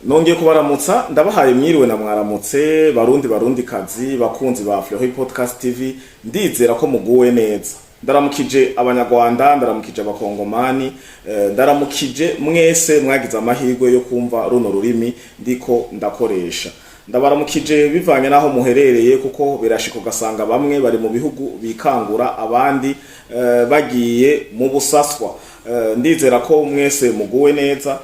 Nongeye kubaramutsa, ndabahaye mwiriwe na mwaramutse, Barundi, Barundi kazi, bakunzi ba Fleury Podcast TV. Ndizera ko muguwe neza. Ndaramukije Abanyarwanda, ndaramukije Abakongomani, ndaramukije mwese mwagize amahirwe yo kumva runo rurimi ndiko ndakoresha. Ndabaramukije bivanye n'aho muherereye, kuko birashika ugasanga bamwe bari mu bihugu bikangura, abandi bagiye mu busaswa. Ndizera ko mwese muguwe neza.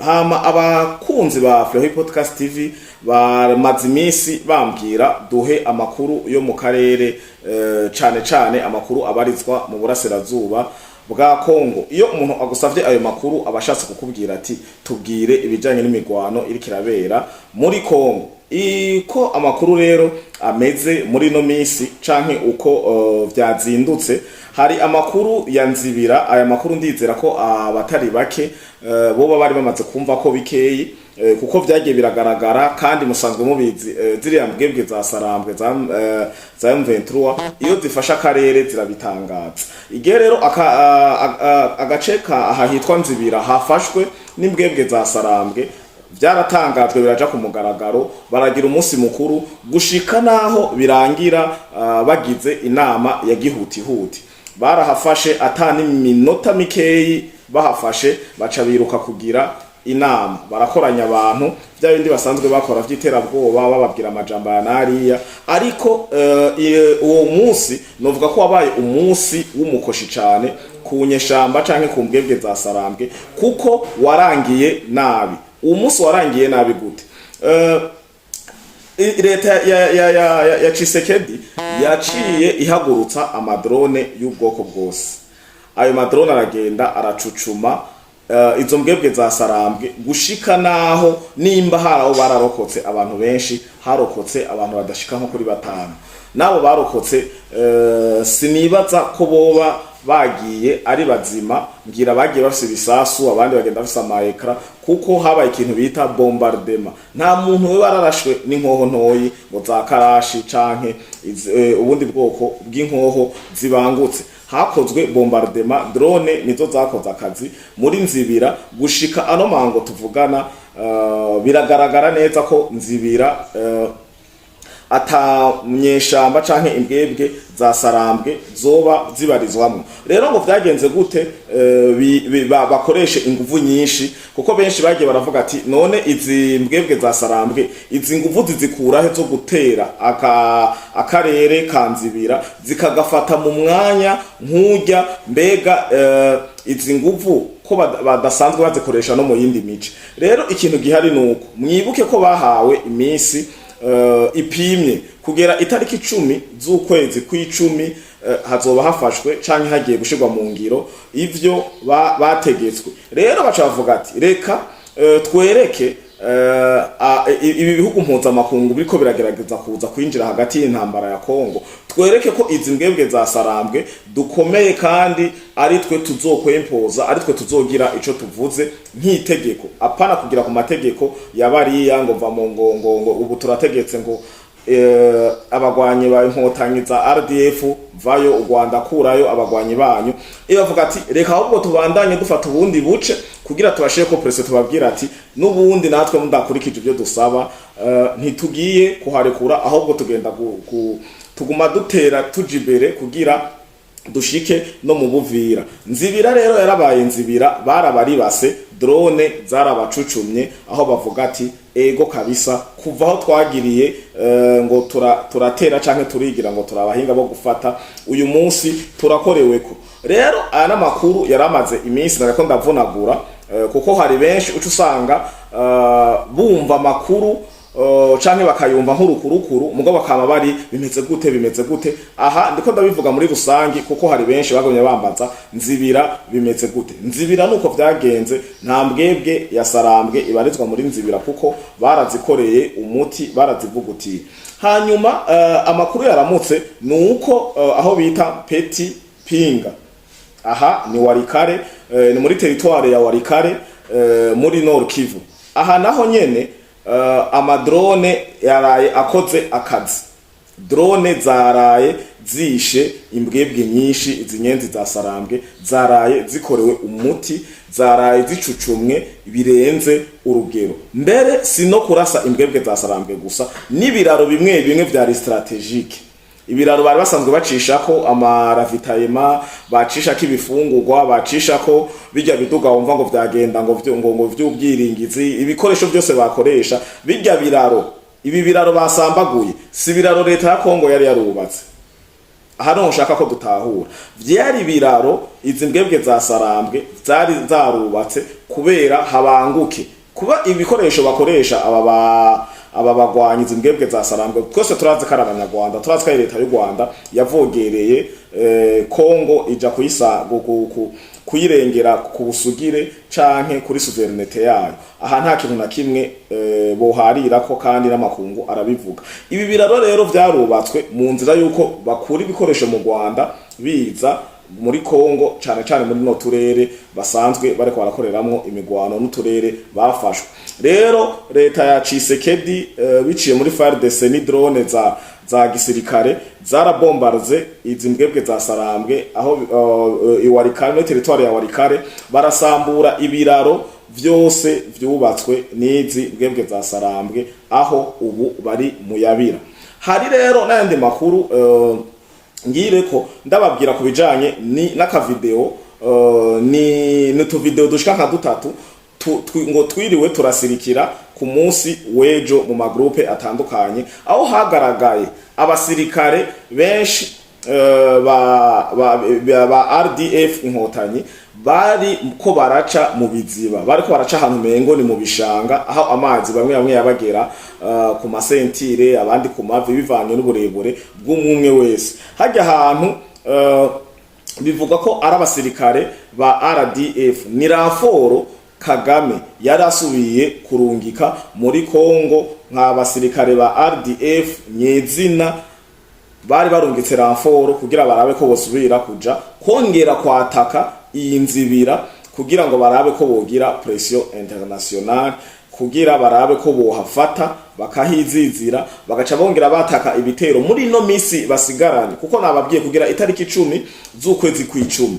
Hama abakunzi ba Fleury Podcast TV bamaze iminsi bambwira duhe amakuru yo mu karere, cane cane amakuru abarizwa mu burasirazuba bwa Kongo. Iyo umuntu agusavye ayo makuru, aba ashatse kukubwira ati: "Tubwire ibijanye n'imigwano iriko irabera muri Kongo." Iko amakuru rero ameze muri ino minsi canke uko vyazindutse, hari amakuru ya Nzibira. Aya makuru ndizera ko abatari bake boba bari bamaze kumva ko bikeyi, kuko vyagiye biragaragara kandi musanzwe mubizi. Ziriya mbwebwe za Sarambwe za M23, iyo zifasha akarere zirabitangaza. Igihe rero agace ka aha hitwa Nzibira hafashwe n'imbwebwe za Sarambwe, vyaratangajwe, biraja ku mugaragaro, baragira umunsi mukuru gushika naho birangira bagize inama ya gihutihuti. Barahafashe, ata n'iminota mikeyi bahafashe baca biruka kugira inama, barakoranya abantu, bya bindi basanzwe bakora vy'iterabwoba, bababwira amajambo ya nariya. Ariko uwo munsi novuga ko wabaye umunsi w'umukoshi cane ku nyeshamba canke ku mbwebwe za Sarambwe, kuko warangiye nabi. Uwo munsi warangiye nabi gute? Leta ya Tshisekedi yaciye ihagurutsa amadrone y'ubwoko bwose. Ayo madrone aragenda aracucuma izo mbwebwe za Sarambwe, gushika naho nimba haraho bararokotse abantu benshi, harokotse abantu badashika nko kuri batanu. Nabo barokotse, sinibaza ko boba bagiye ari bazima. Ngira bagiye bafise ibisasu, abandi bagenda bafise ama éclats, kuko habaye ikintu bita bombardement. Nta muntu we bararashwe n'inkoho ntoyi ngo za karashi canke ubundi bwoko bw'inkoho zibangutse. Hakozwe bombardement, drone nizo zakoze akazi muri Nzibira. Gushika ano mango tuvugana, biragaragara neza ko Nzibira ata munyeshamba canke imbwebwe za Sarambwe zoba zibarizwamwo. Rero ngo vyagenze gute bakoreshe inguvu nyinshi? Kuko benshi bagiye baravuga ati: "None izi mbwebwe za Sarambwe izi nguvu zizikurahe zo gutera akarere ka Nzibira zikagafata mu mwanya nk'urya? Mbega izi nguvu ko badasanzwe bazikoresha no mu yindi mice?" Rero ikintu gihari nuko mwibuke ko bahawe iminsi ipimye kugera itariki 10 z'ukwezi kw'icumi, hazoba hafashwe canke hagiye gushirwa mu ngiro ivyo bategetswe. Rero baca bavuga ati: "Reka twereke ibi bihugu mpuzamakungu biriko biragerageza kuza kwinjira hagati y'intambara ya Kongo, twereke ko izi mbwebwe za Sarambwe dukomeye kandi ari twe tuzokwempoza, ari twe tuzogira ico tuvuze nk'itegeko, apana kugira ku mategeko ya bariya ngo va mu ngo ubu turategetse ngo abagwanyi ba Inkotanyi za RDF vayo, u Rwanda kurayo abagwanyi banyu." Iyo bavuga ati: "Reka ahubwo tubandanye dufata ubundi buce kugira tubashire ko pression, tubabwira ati n'ubundi natwe mudakurikije ibyo dusaba, ntitugiye kuharekura, ahubwo tugenda tuguma dutera tuja imbere kugira dushike no mu Buvira." Nzibira rero yarabaye Nzibira, barabaribase, drone zarabacucumye, aho bavuga ati: "Ego kabisa, kuva aho twagiriye ngo turatera canke turigira ngo turabahinga bo gufata, uyu munsi turakoreweko." Rero aya n'amakuru yaramaze iminsi nariko ndavunagura, kuko hari benshi uca usanga bumva amakuru canke bakayumva nk'urukurukuru, mugabo bakaba bari bimeze gute, bimeze gute. Aha ndiko ndabivuga muri rusangi, kuko hari benshi bagumye bambaza: "Nzibira bimeze gute?" Nzibira nuko vyagenze, nta mbwebwe ya Sarambwe ibarizwa muri Nzibira, kuko barazikoreye umuti, barazivugutiye. Hanyuma amakuru yaramutse nuko aho bita Petit Pinga, aha ni Walikale, ni muri territoire ya Walikale, muri Nord Kivu. Aha naho nyene amadrone yaraye akoze akazi. Drone zaraye zishe imbwebwe nyinshi. Izi nyenzi za Sarambwe zaraye zikorewe umuti, zaraye zicucumwe birenze urugero. Mbere si no kurasa imbwebwe za Sarambwe gusa, n'ibiraro bimwe bimwe vyari stratégique, ibiraro bari basanzwe bacishako ama ravitaillement, bacishako ibifungurwa, bacishako bijya biduga wumva ngo vyagenda ngo vy'ubwiringizi, ibikoresho byose bakoresha bijya biraro. Ibi biraro basambaguye si ibiraro leta ya Kongo yari yarubatse. Aha niho nshaka ko dutahura: vyari ibiraro izi mbwebwe za Sarambwe zari zarubatse kubera habanguke kuba ibikoresho bakoresha. Aba bagwanyi, izi mbwebwe za Sarambwe, twese turazi ko ari Abanyarwanda, turazi ko ari leta y'u Rwanda yavogereye Kongo ija kuyisa kuyirengera ku busugire canke kuri souveraineté yayo. Aha nta kintu na kimwe boharirako, kandi n'amakungu arabivuga. Ibi biraro rero vyarubatswe mu nzira yuko bakura ibikoresho mu Rwanda biza muri Kongo, cane cane muri no turere basanzwe bariko barakoreramwo imigwano n'uturere bafashwe. Rero leta ya Tshisekedi, biciye muri FARDC ni drone za gisirikare, zarabombarze izi mbwebwe za Sarambwe aho i Walikale, muri territoire ya Walikale, barasambura ibiraro vyose vyubatswe n'izi mbwebwe za Sarambwe, aho ubu bari muyabira. Hari rero n'ayandi makuru ngire ko ndababwira ku bijanye ni n'akavideo, ni utuvideo dushika nka dutatu ngo twiriwe turasirikira ku munsi w'ejo mu ma groupes atandukanye, aho hagaragaye abasirikare benshi ba RDF Inkotanyi bari ko baraca mu biziba, bari ko baraca ahantu mengo ni mu bishanga, aho amazi bamwe bamwe yabagera ku ma ceintures, abandi ku mavi, bivanye n'uburebure bw'umwe wese. Hajya ahantu bivuga ko ari abasirikare ba RDF, ni renfort Kagame yari asubiye kurungika muri Kongo nk'abasirikare ba RDF nyezina. Bari barungitse renfort kugira barabe ko bosubira kuja kongera kwataka iyi nzibira, kugira ngo barabe ko bogira pression internationale, kugira barabe ko bohafata bakahizizira, bagaca bongera bataka ibitero muri ino misi basigaranye, kuko nababwiye kugira itariki 10 z'ukwezi kw'icumi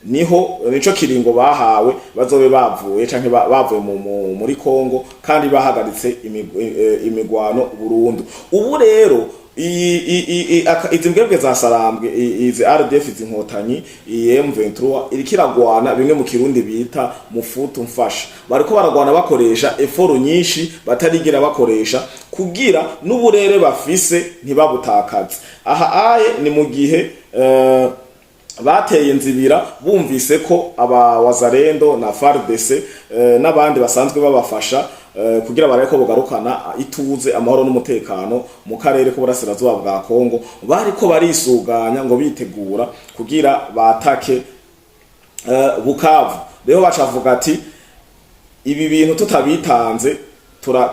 niho nico kiringo bahawe bazobe bavuye canke bavuye muri Kongo kandi bahagaritse imigwano burundu. Ubu rero izi mbwebwe za Sarambwe, izi RDF, izi Nkotanyi, iyi M23 iriko iragwana bimwe mu Kirundi bita mufutu mfasha. Bariko baragwana bakoresha effort nyinshi batarigira bakoresha, kugira n'uburere bafise ntibabutakaze. Aha aye ni mu gihe bateye nzibira bumvise ko aba Wazalendo na FARDC n'abandi basanzwe babafasha kugira barabe ko bugarukana ituze, amahoro n'umutekano mu karere k'uburasirazuba bwa Kongo, bariko barisuganya ngo bitegura kugira batake Bukavu. Rero bacavuga ati ibi bintu tutabitanze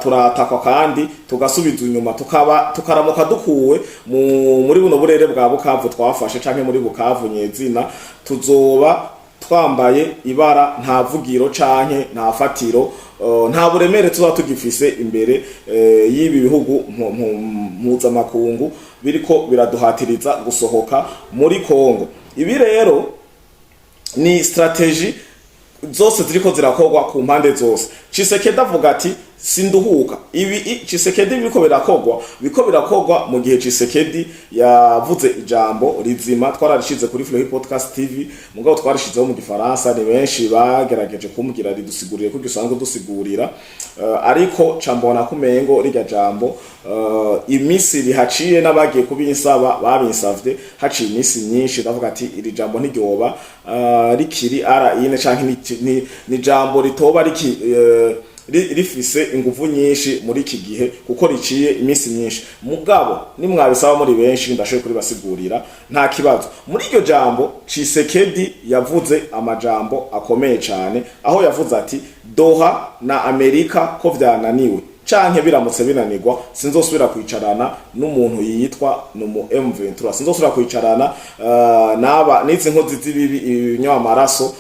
turatakwa kandi tugasubiza inyuma, tukaba tukaramuka dukuwe muri buno burere bwa Bukavu twafashe canke muri Bukavu nyezina, tuzoba twambaye ibara, nta vugiro canke nta fatiro, nta buremere tuba tugifise imbere y'ibi bihugu mpuzamakungu biriko biraduhatiriza gusohoka muri Kongo. Ibi rero ni stratégie zose ziriko zirakorwa ku mpande zose. Tshisekedi avuga ati sinduhuka. Ibi Tshisekedi biriko birakorwa, biriko birakorwa mu gihe Tshisekedi yavuze ijambo rizima. Twararishize kuri Flohi Podcast TV, mugabo twarishizeho mu Gifaransa. Ni benshi bagerageje kumbwira ridusigurire ko gisanzwe dusigurira, ariko cambona kumengo rirya jambo imisi rihaciye n'abagiye kubinsaba babinsavye haciye imisi myinshi. Ndavuga ati iri jambo ntiryoba rikiri ara ine canke ni jambo ritoba riki rifise inguvu nyinshi muri iki gihe kuko riciye iminsi myinshi. Mugabo nimwabisaba muri benshi ndashoboye kuribasigurira, nta kibazo. Muri iryo jambo Tshisekedi yavuze amajambo akomeye cane, aho yavuze ati Doha na Amerika ko vyananiwe. Canke biramutse binanirwa, sinzosubira kwicarana n'umuntu yitwa numu M23, sinzosubira kwicarana naba n'izi nkozi z'ibibi, ibinywa amaraso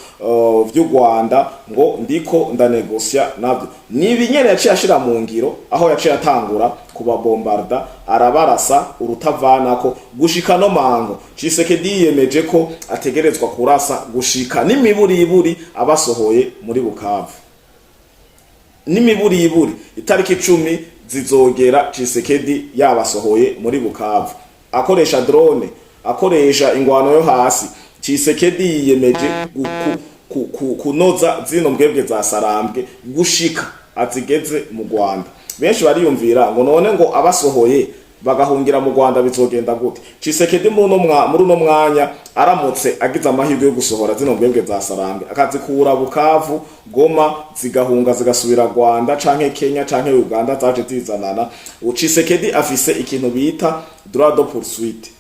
vy'u Rwanda, ngo ndiko ndanegosia navyo. Ni ibinyene yaciye ashira mu ngiro, aho yaciye atangura kubabombarda, arabarasa urutavanako gushika no mango. Tshisekedi yiyemeje ko ategerezwa kurasa gushika n'imiburiburi abasohoye muri Bukavu, n'imiburiburi itariki 10 zizogera Tshisekedi yabasohoye muri Bukavu, akoresha drone, akoresha ingwano yo hasi. Tshisekedi yiyemeje kunoza zino mbwebwe za Sarambwe gushika azigeze mu Rwanda. Benshi bariyumvira ngo none ngo abasohoye bagahungira mu Rwanda bizogenda gute? Tshisekedi muri uno mwanya aramutse agize amahirwe yo gusohora zino mbwebwe za Sarambwe, akazikura Bukavu, Goma, zigahunga zigasubira Rwanda canke Kenya canke Uganda zaje zizanana, Tshisekedi afise ikintu bita droit de poursuite.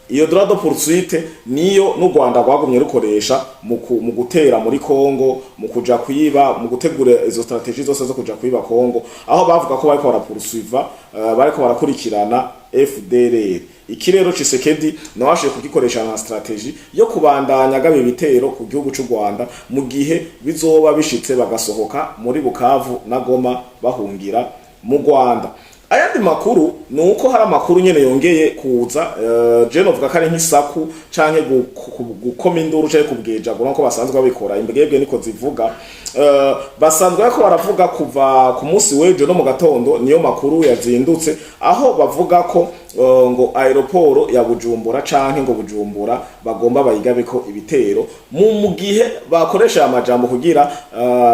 Iyo droit de poursuite niyo n'u Rwanda rwagumye rukoresha mu gutera muri Kongo, mu kuja kwiba, mu gutegura izo stratégie zose zo kuja kwiba Kongo, aho bavuga ko bariko barapoursuiva, bariko barakurikirana FDLR. Iki rero Tshisekedi nawe ashoboye kugikoresha nka stratégie yo kubandanya agaba ibitero ku gihugu c'u Rwanda mu gihe bizoba bishitse bagasohoka muri Bukavu na Goma bahungira mu Rwanda. Ayandi makuru ni uko hari amakuru nyene yongeye kuza, je novuga ko ari nk'isaku canke gukoma induru canke kubwejagura nko basanzwe babikora, imbwebwe niko zivuga. Basanzwe bariko baravuga kuva ku munsi w'ejo no mu gatondo, niyo makuru yazindutse, aho bavuga ko ngo aéroport ya Bujumbura canke ngo Bujumbura bagomba bayigabeko ibitero, mu gihe bakoresha aya majambo kugira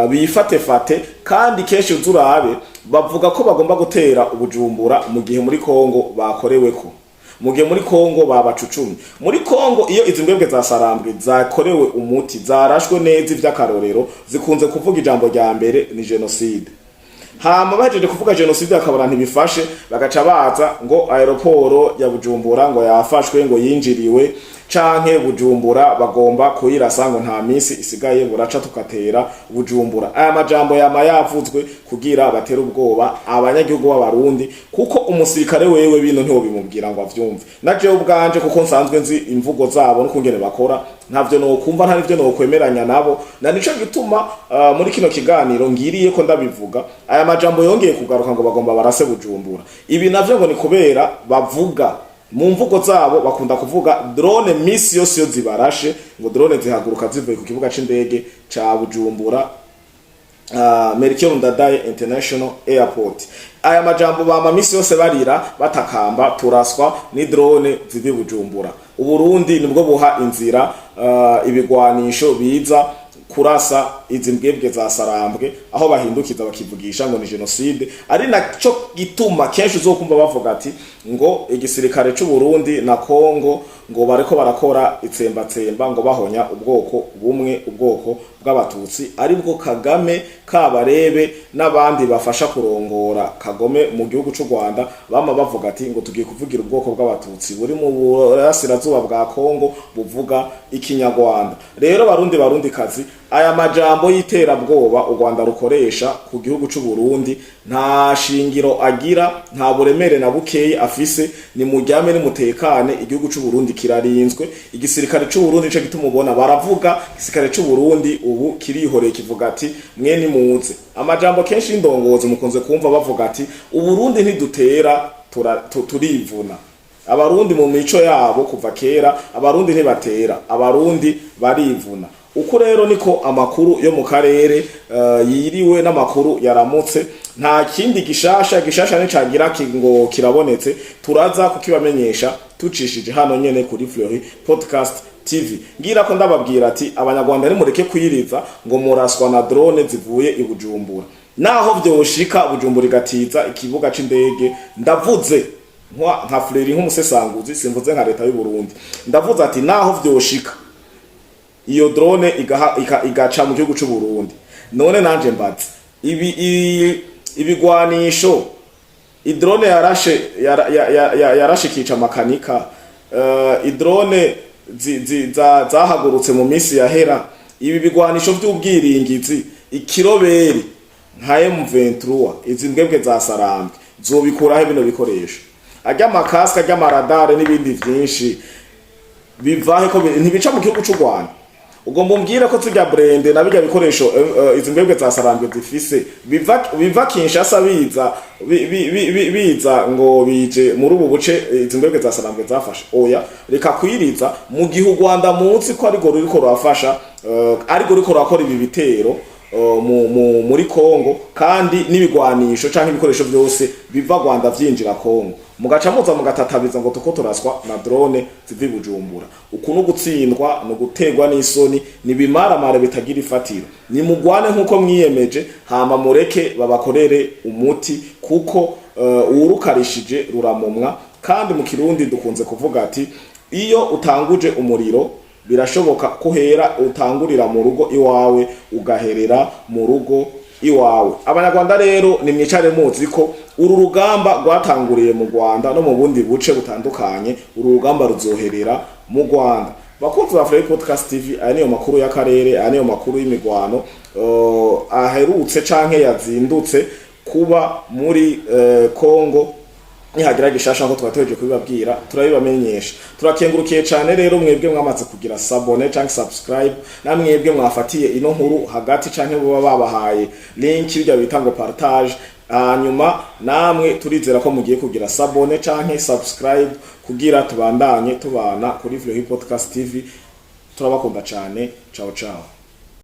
bifate fate. Kandi kenshi uzurabe bavuga ko bagomba gutera Ubujumbura mu gihe muri Kongo bakoreweko, mu gihe muri Kongo babacucumye. Muri Kongo, iyo izi mbwebwe za Sarambwe zakorewe umuti, zarashwe neza ivy'akarorero, zikunze kuvuga ijambo rya mbere ni génocide. Hama bahejeje kuvuga génocide, bakabona ntibifashe, bagaca baza ngo aéroport ya Bujumbura ngo yafashwe, ngo yinjiriwe, canke Bujumbura bagomba kuyirasa, ngo nta minsi isigaye buraca tukatera Bujumbura. Aya majambo yama yavuzwe kugira batere ubwoba abanyagihugu b'Abarundi, kuko umusirikare wewe bino ntiwo bimubwira ngo avyumve. Na jewe ubwanje, kuko nsanzwe nzi imvugo zabo n'ukungene bakora, ntavyo nokumva, nta nivyo nokwemeranya nabo. Na nico gituma muri kino kiganiro ngiriye ko ndabivuga. Aya majambo yongeye kugaruka ngo bagomba barase Bujumbura. Ibi navyo ngo ni kubera bavuga mu mvugo zabo, bakunda kuvuga drone misi yose iyo zibarashe, ngo drone zihaguruka zivuye ku kibuga c'indege ca Bujumbura, Melchior Ndadaye International Airport. Aya majambo bama misi yose barira batakamba: turaswa ni drone zivi Bujumbura. Uburundi nibwo buha inzira ibigwanisho biza kurasa izi mbwebwe za Sarambwe, aho bahindukiza bakivugisha ngo ni génocide. Ari naco gituma kenshi uzokumva bavuga ati ngo igisirikare c'u Burundi na Kongo ngo bariko barakora itsembatsemba, ngo bahonya ubwoko bumwe, ubwoko bw'Abatutsi, aribwo Kagame, Kabarebe n'abandi bafasha kurongora Kagome mu gihugu c'u Rwanda bama bavuga ati ngo tugiye kuvugira ubwoko bw'Abatutsi buri mu burasirazuba bwa Kongo buvuga Ikinyarwanda. Rero Barundi, Barundi kazi, aya majambo y'iterabwoba u Rwanda rukoresha ku gihugu c'u Burundi nta shingiro agira, nta buremere na bukeyi afise. Ni muryame nimutekane, igihugu c'u Burundi kirarinzwe. Igisirikare c'u Burundi, nico gituma ubona baravuga igisirikare c'u Burundi ubu kirihoreye, kivuga ati mwe nimuze. Amajambo kenshi y'indongozi mukunze kumva bavuga ati Uburundi ntidutera, turivuna. Abarundi mu mico yabo kuva kera, Abarundi ntibatera, Abarundi barivuna. Uko rero niko amakuru yo mu karere yiriwe n'amakuru yaramutse. Nta kindi gishasha. Gishasha nicagira ngo kirabonetse, turaza kukibamenyesha tucishije hano nyene kuri Fleury Podcast TV. Ngira ko ndababwira ati Abanyarwanda nimureke kwiriza ngo muraswa na drone zivuye i Bujumbura. Naho vyoshika Bujumbura igatiza ikibuga c'indege, ndavuze nka Fleury, nk'umusesanguzi, simvuze nka leta y'u Burundi, ndavuze ati naho vyoshika iyo drone igaca mu gihugu c'u Burundi, none nanje mbaze ibi ibigwanisho idrone yarashe yarashe ikica makanika, idrone zahagurutse mu minsi yahera, ibi bigwanisho vy'ubwiringizi, ikiroberi Nka M23, izi mbwebwe za Sarambwe zobikuraho bino bikoresho, arya ama casques, arya ama radars n'ibindi vyinshi, bivahe ko ntibica mu gihugu c'u Rwanda? Ugomba umbwire ko zirya blindés na birya bikoresho izi mbwebwe za Sarambwe zifise biva Kinshasa, biza biza ngo bije muri ubu buce izi mbwebwe za Sarambwe zafashe? Oya, reka kwiriza mu gihe u Rwanda munsi ko ariko ruriko rurafasha, ariko ruriko rurakora ibi bitero muri Kongo, kandi n'ibigwanisho canke ibikoresho byose biva Rwanda vyinjira Kongo, mugaca muza mugatatabiza ngo tuko turaswa na drone ziva i Bujumbura. Uku no gutsindwa no guterwa n'isoni, ni bimaramare bitagira ifatiro. Ni mugwane nkuko mwiyemeje, hama mureke babakorere umuti, kuko uwurukarishije ruramumwa. Kandi mu Kirundi dukunze kuvuga ati: "Iyo utanguje umuriro, birashoboka ko uhera utangurira mu rugo iwawe ugaherera mu rugo iwawe." Abanyarwanda rero, nimwicare muzi ko uru rugamba rwatanguriye mu Rwanda no mu bundi buce butandukanye, uru rugamba ruzoherera mu Rwanda. Bakunzi ba Free Podcast TV, aya niyo makuru y'akarere, aya niyo makuru y'imigwano aherutse canke yazindutse kuba muri Congo. Nihagira gishasha nko twari kubibabwira, turabibamenyesha. Turakengurukiye cyane rero mwebwe mwamaze kugira s'abonner canke subscribe, na mwebwe mwafatiye ino nkuru hagati canke buba babahaye link, bijya bita ngo partage. Hanyuma namwe turizera ko mugiye kugira s'abonner canke subscribe kugira tubandanye tubana kuri Vlog Podcast TV. Turabakunda cyane. Ciao ciao.